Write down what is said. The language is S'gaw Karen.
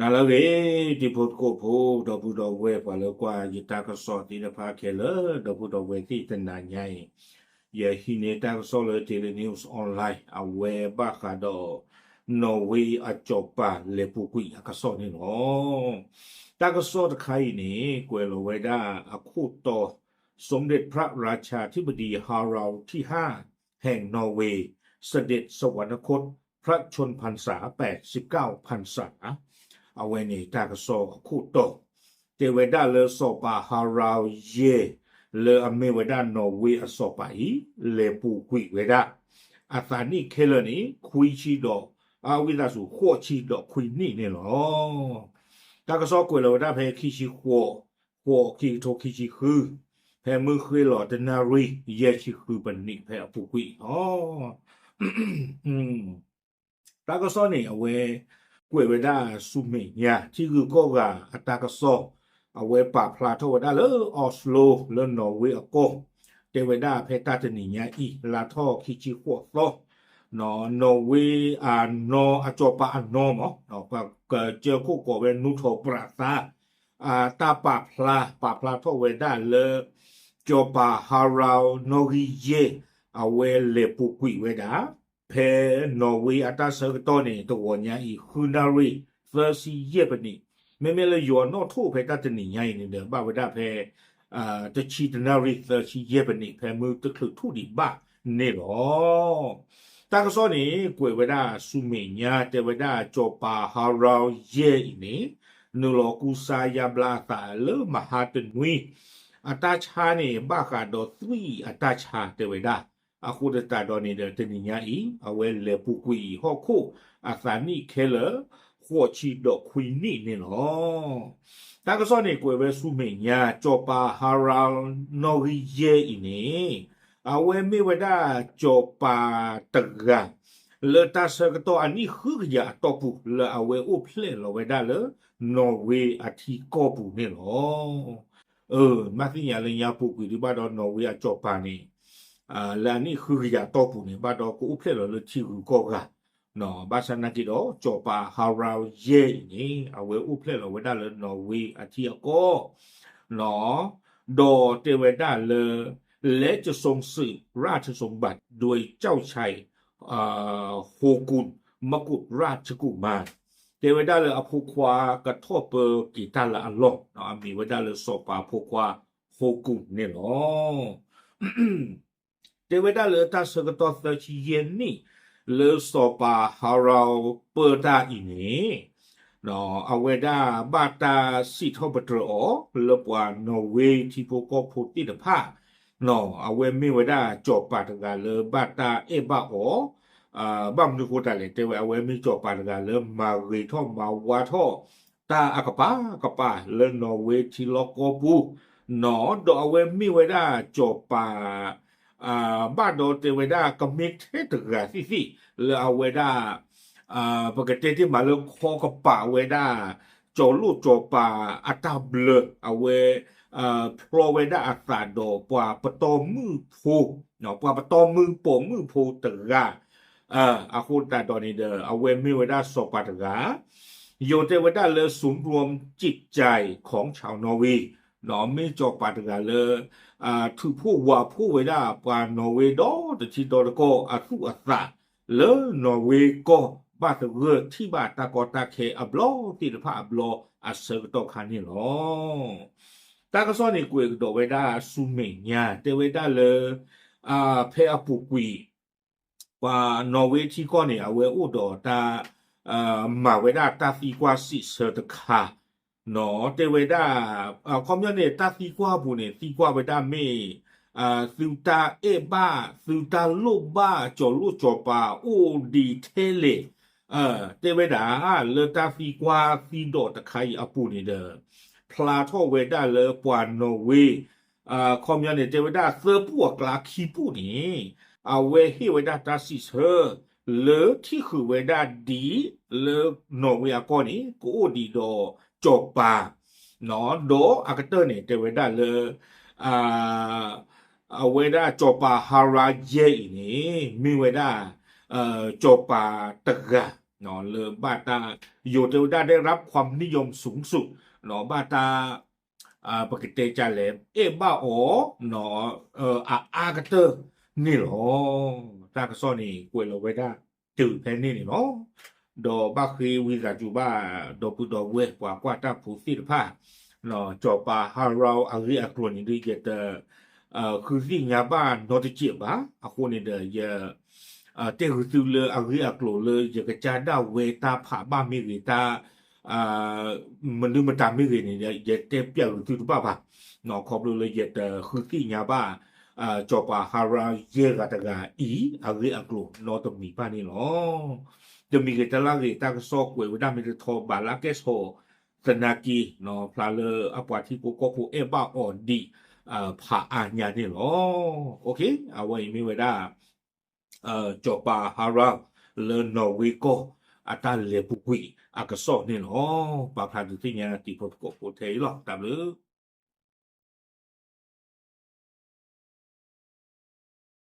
နၤလၢအဂ့ၤ တံၤဖိသကိးဖိ ဒီပုၢ်ဒီဝဲၢ် ပှၤလၢကွၢ်ယတၢ်ကစီၣ်သ့ၣ်တဖၣ်ခဲလၢာ် ဒီပုၢ်ဒီဝဲၢ်သ့ၣ် တနၤညါအံၤ ယဟံးန့ၢ်တၢ်ကစီၣ်လၢ Daily News Online အဝဲဘၣ်ဃးဒီး နီၣ်ဝ့အစီၤပၤလဲၤပူၤကွံာ်အကစီၣ်န့ၣ်လီၤ. တၢ်ကစီၣ်တခါအံၤန့ၣ် ကွဲးလီၤဝဲဒၣ်အခိၣ်တီ สมเด็จพระราชาธิบดีฮาราลที่ห้า แห่งนอร์เวย์ เสด็จสวรรคต พระชนพรรษาแปดสิบเก้าพรรษา အဝဲန့ၣ်တၢ်ကစီၣ်အခိၣ်တီ တဲဝဲဒၣ်လၢစီၤပၤ Harald ယဲၢ် လၢအမ့ၢ်ဝဲဒၣ်နီၣ်ဝ့အစီၤပၤအံၤ လဲၤပူၤကွံာ်ဝဲဒၣ် အသးနံၣ်ခဲလၢာ်န့ၣ် ခွံဆံဒီး အဝံသးစူၤ ဃိးဆံဒီးခွံနံၣ်န့ၣ်လီၤ. တၢ်ကစီၣ်ကွဲးလီၤဝဲဒၣ်ဖဲခံဆံဃိး ဃိးခံကထိခံဆံဃု ဖဲမုၢ်ဃ့ၢ်လီၤတနၣ်ရံၣ် ယဲၢ်ဆံဃုပနံးဖဲအပူၤကွံာ်လီၤ. တၢ်ကစီၣ်န့ၣ် အဝဲကွဲးဝဲဒၣ်ဆူမဲာ်ညါ ထံဂုၤကီၢ်ဂၤအတၢ်ကစီၣ် အဝဲပာ်ဖျါထီၣ်ဝဲဒၣ်လၢ Oslo လၢနီၣ်ဝ့အကီၢ် တဲဝဲဒၣ်ဖဲတၢ်တနံၤညါအံၤ လါထီၣ်ခံဆံဃိးသီ နီၣ်ဝ့အနီၢ် အစီၤပၤအနီၢ်မး ပှၤကစၢၢ်ခိၣ်ကိးဝဲ နူထီၣ်ပြးသါ တၢ်ပာ်ဖျါ ပာ်ဖျါထီၣ်ဝဲဒၣ်လၢ စီၤပၤ Harald နီၣ်ဂံၢ်ယဲၢ် အဝဲလဲၤပူၤကွံာ်ဝဲဒၣ် ဖဲနီၣ်ဝ့အတၢ်ဆၢကတီၢ်န့ၣ် တဂီၤညါအံၤ ဃုနၣ်ရံၣ် သၢဆံယဲၢ်ပနံး, မ့မ့ၢ်လၢယွၤနီၣ်ထိၣ်ဖဲတၢ်တနံၤညါအံၤန့ၣ်ဒီး ဘၣ်ဝဲဒၣ်ဖဲ တဆံတနၣ်ရံၣ် သၢဆံယဲၢ်ပနံး ဖဲမုၢ်တချုးထူၣ်ဒံးဘၣ်န့ၣ်လီၤ. တၢ်ကစီၣ်န့ၣ် ကွဲးဝဲဒၣ်ဆူမဲာ်ညါ တဲဝဲဒၣ်စီၤပၤ Harald ယဲၢ်အံၤန့ၣ် နုာ်လီၤကူစါယါဘျါအသးလၢမဟါတနွံ အတၢ်ဆါန့ၣ် ဘၣ်ဃးဒီးသွံၣ်အတၢ်ဆါတဲဝဲဒၣ်, အဃိသတးဒီးန့ၣ်ဒီး တနံၤညါအံၤ အဝဲလဲၤပူၤကွံာ်အံၤဟီၣ်ခိၣ်အသးနံၣ်ခဲလၢာ် ဃိးဆံဒီးခွံနံၣ်န့ၣ်လီၤ. တၢ်ကစီၣ်န့ၣ် ကွဲးဝဲဆူမဲာ်ညါ စီၤပၤ Harald နီၣ်ဂံၢ်ယဲၢ်အံၤန့ၣ် အဝဲမ့ၢ်ဝဲဒၣ်စီၤပၤတဂၤ လၢတၢ်ဆၢကတီၢ်အနံၣ်ဃုကယၤအတီၢ်ပူၤ လၢအဝဲအိၣ်ဖျဲၣ်လီၤဝဲဒၣ်လၢ နီၣ်ဝ့အထံကီၢ်ပူၤန့ၣ်လီၤ. မ့ၢ်သ့ၣ်ညါလၢညါပူၤကွံာ်ဒံးဘၣ်ဒီးနီၣ်ဝ့အစီၤပၤန့ၣ် လၢအနံၣ်ဃုကယၤအတီၢ်ပူၤန့ၣ် ဘၣ်ဒီးကအိၣ်ဖျဲၣ်လီၤလၢထံဂုၤကီၢ်ဂၤ, ဘၣ်ဆၣ်နာ်က့ဒီး စီၤပၤ Harald ယဲၢ်အံၤန့ၣ် အဝဲအိၣ်ဖျဲၣ်လီၤဝဲဒၣ်လၢနီၣ်ဝ့အထံအကီၢ် ဒီးတဲဝဲဒၣ်လၢ และจะทรงสืบราชสมบัติโดยเจ้าชาย โฮกุน มกุฎราชกุมาร တဲဝဲဒၣ်လၢအဖိခွါကထီၣ်ပၢက့ၤတၢ်လၢအလီၢ်, အမံၤဝဲဒၣ်လၢစီၤပၤဖိခွါ ဟိကူၣ်န့ၣ်လီၤ. တဲဝဲဒၣ်လၢတၢ်ဆၢကတီၢ်သၢဆံယဲၢ်နံၣ် လၢစီၤပၤ Harald ပၢတၢ်အံၤန့ၣ် အဝဲဒၣ်ဘၣ်တၢ်စံးထီၣ်ပတြၢၤအီၤ လၢပှၤနီၣ်ဝ့ထံဖိကီၢ်ဖိသ့ၣ်တဖၣ်, အဝဲမ့ၢ်ဝဲဒၣ်စီၤပၤတဂၤလၢဘၣ်တၢ်အဲၣ်ဘၣ်အီၤ, ဘၣ်မနုၤဃိသတးလဲၣ် တဲဝဲအဝဲမ့ၢ်စီၤပၤတဂၤလၢမၤဂ့ၤထီၣ်မၤဝါထီၣ် တၢ်အကပၤကပၤလၢနီၣ်ဝ့ထံလီၢ်ကီၢ်ပူၤ, ဒီးအဝဲမ့ၢ်ဝဲဒၣ်စီၤပၤ ဘၣ်ဒီးတဲဝဲဒၣ်ကမ့ၢ်ထဲတဂၤသ့ၣ်သ့ၣ် လၢအဝဲဒၣ် ပကတဲတ့ၢ်မးလၢခီကပၤဝဲဒၣ် စီၤလိၣ်စီၤပၤအတၢ်ဘျၢ အဝဲ ဖျီဝဲဒၣ်အသးဒီးပှၤပတီၢ်မုၣ်ဖိ, ပှၤပတီၢ်မုၣ်ပိာ်မုၣ်ဖိတဂၤ, အဃိသတးဒီးန့ၣ်ဒီး အဝဲမ့ၢ်ဝဲဒၣ်စီၤပၤတဂၤ ယိၤတဲဝဲဒၣ်လၢ ศูนย์รวมจิตใจของชาวนอร์เวย์ မ့ၢ်စီၤပၤတဂၤလၢ ထုးဖှိၣ်ဝးဖှိၣ်ဝဲဒၣ်ပှၤနီၣ်ဝ့ဒီတထံဒီတကီၢ်အသူၣ်အသး လၢနီၣ်ဝ့ကီၢ် ဘၣ်သဂၢၢ်ထံၣ်ဘၣ်တၢ်ကီတၢ်ခဲအဘျီသ့ၣ်တဖၣ်အဘျီအဆၢကတီၢ်ခါန့ၣ်လီၤ. တၢ်ကစီၣ်န့ၣ်ကွဲးကဒီးဝဲဒၣ်ဆူမဲာ်ညါ တဲဝဲဒၣ်လၢ ဖဲအပူၤကွံာ် ပှၤနီၣ်ဝ့ထံကီၢ်န့ၣ် အဝဲအိၣ်ဒီးတၢ် မၤဝဲဒၣ်တၢ်သံကွၢ်စံးဆၢတခါ တဲဝဲဒၣ် ခီပညီန့ၣ် တၢ်သံကွၢ်အပူၤန့ၣ် သံကွၢ်ဝဲဒၣ်မ့ၢ် သုတၢ်အဲၣ်ဘၣ် သုတၢ်လိၣ်ဘၣ် စီၤလိၣ်စီၤပၤအိၣ်ဒံးထဲလဲၣ် တဲဝဲဒၣ် လၢတၢ်သံကွၢ်သံဒိးတခါအံၤအပူၤန့ၣ်ဒီး ဖျါထီၣ်ဝဲဒၣ်လၢပှၤနီၣ်ဝ့ ခီပညီန့ၣ် တဲဝဲဒၣ်သၢပူၤအကျါခံပူၤန့ၣ် အဝဲဟ့ၣ်ဝဲဒၣ်တၢ်စံးဆၢ လၢထံၣ်ဃုာ်ဝဲဒၣ်ဒ် လၢနီၣ်ဝ့အကီၢ်န့ၣ် ကအိၣ်ဒံးဒီးစီၤပၤ ဒီးအကတၢၢ်န့ၣ် တဲဝဲဒၣ်လၢ အဝဲဒၣ်စီၤပၤ Harald ယဲၢ်အံၤန့ၣ် မ့ၢ်ဝဲဒၣ် စီၤပၤတဂၤ လၢဘၣ်တၢ် ယိၤတဲဝဲဒၣ် ได้รับความนิยมสูงสุด ဘၣ်တၢ် ပကတဲကလဲၣ် အဲၣ်ဘၣ်အီၤ အအါကတၢၢ်န့ၣ်လီၤ. တၢ်ကစီၣ်န့ၣ် ကွဲးလီၤဝဲဒၣ်တုၤဖဲန့ၣ်န့ၣ်လီၤ. ဒီးဘၣ်ဃ့ဝံသးစူၤဘၣ် ဒီပုၢ်ဒီဝဲၢ်ပှၤကွၢ်တၢ်ဖိသ့ၣ်တဖၣ် စီၤပၤဟါရၢၣ်အဂ့ၢ်အကျိၤန့ၣ်ဒီး ယတ ဃုသ့ၣ်ညါဘၣ်နီတစဲးဘၣ်. အဃိန့ၣ်ဒီး ယ တဲဂုာ်သုလၢအဂ့ၢ်အကျိၤလၢယကစၢ်ဒၣ်ဝဲတၢ်ဖးဘၣ်မ့ၢ်ဂ့ၤ တၢ် မနုၤမတၤမ့ၢ်ဂ့ၤန့ၣ် ယတဲပျးဂုာ်သုတဘၣ်ဘၣ်. ခီဖျိလၢယတဃုသ့ၣ်ညါဘၣ် စီၤပၤဟါရၢၣ်ယဲၢ်ဂၤတဂၤအံၤ အဂ့ၢ်အကျိၤနီတမံၤဘၣ်န့ၣ်လီၤ. တမံၤဂ့ၤတလါဂ့ၤ တၢ်ကစီၣ်ကွဲးဝဲဒၣ်မ့ၢ်တထီဘၣ်လၢကဲၣ်ဆိးသနာ်က့ ဖျါလၢအပှၤထံဖိကီၢ်ဖိအဲၣ်ဘၣ်အီၤဒံး ဖးအါညါန့ၣ်လီၤ. အဝဲအံၤမ့ၢ်ဝဲဒၣ် စီၤပၤဟါရၢၣ် လၢနီၣ်ဝ့ကီၢ် အတၢ်လဲၤပူၤကွံာ်အကစီၣ်န့ၣ်လီၤ. ပာ်ဖျါဒုးသ့ၣ်ညါတံၤဖိသကိးဖိထဲအံၤလီၤ. တၢ်ဘျုး